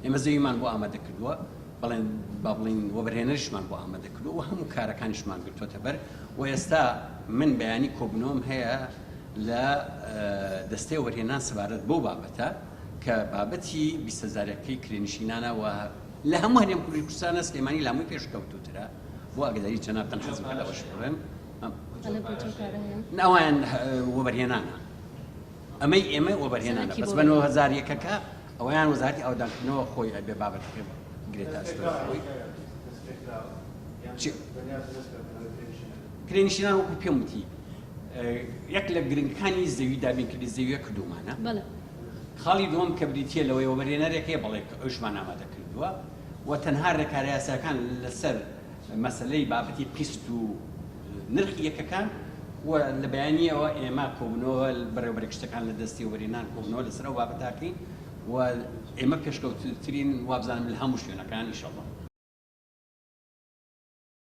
ئێمە زەویمان بۆ ئامادە کردووە، بەڵێن با بڵێین وەبەرهێنەریشمان بۆ ئامادە کردووە و هەموو کارەکانیشمان گرتووەتە بەر و ئێستا من بەیانی کۆبوونەوەم هەیە لە دەستەی وەبەرهێنان سەبارەت بەو بابەتە کە بابەتی 20 هەزارەکەی کرێنشینانە و لە هەموو هەرێم کوردستانە سلێمانی لە هەمووی پێشکەوتووترە بۆ ئاگداری جەنابتان حەزم کرد ئەوەش بڵێم. ئەوان وەبەرهێنانە. ئەمەی ئێمە وەبەرهێنانە بەس بە 9000 یەکەکە ئەوەیان وەزارەتی ئاوەدانکردنەوە خۆی ئەبێ بابەتەکەی بگرێتە ئەستۆی خۆی. کرێنشینان وەکو پێم وتی یەک لە گرنگەکانی زەوی دابینکردنی زەویە کردومانە خاڵی دووەم کە بریتیە لەوەی وەبەرهێنەرێک هەیە بەڵێ کە ئەوشمان ئامادە کردووە و تەنها ڕێکارە یاساکان لەسەر مەسەلەی بابەتی قیست و نرخی یەکەکان و لە بەیانیەوە ئێمە کۆبوونەوە بەڕێوەبەرە گشتەکان لە دەستی وەبەرهێنان کۆبوونەوە لەسەر ئەو بابەتە ئەکەین و ئێمە پێشکەوتووترین وابزانم لە هەموو شوێنەکان ئیشەڵڵا.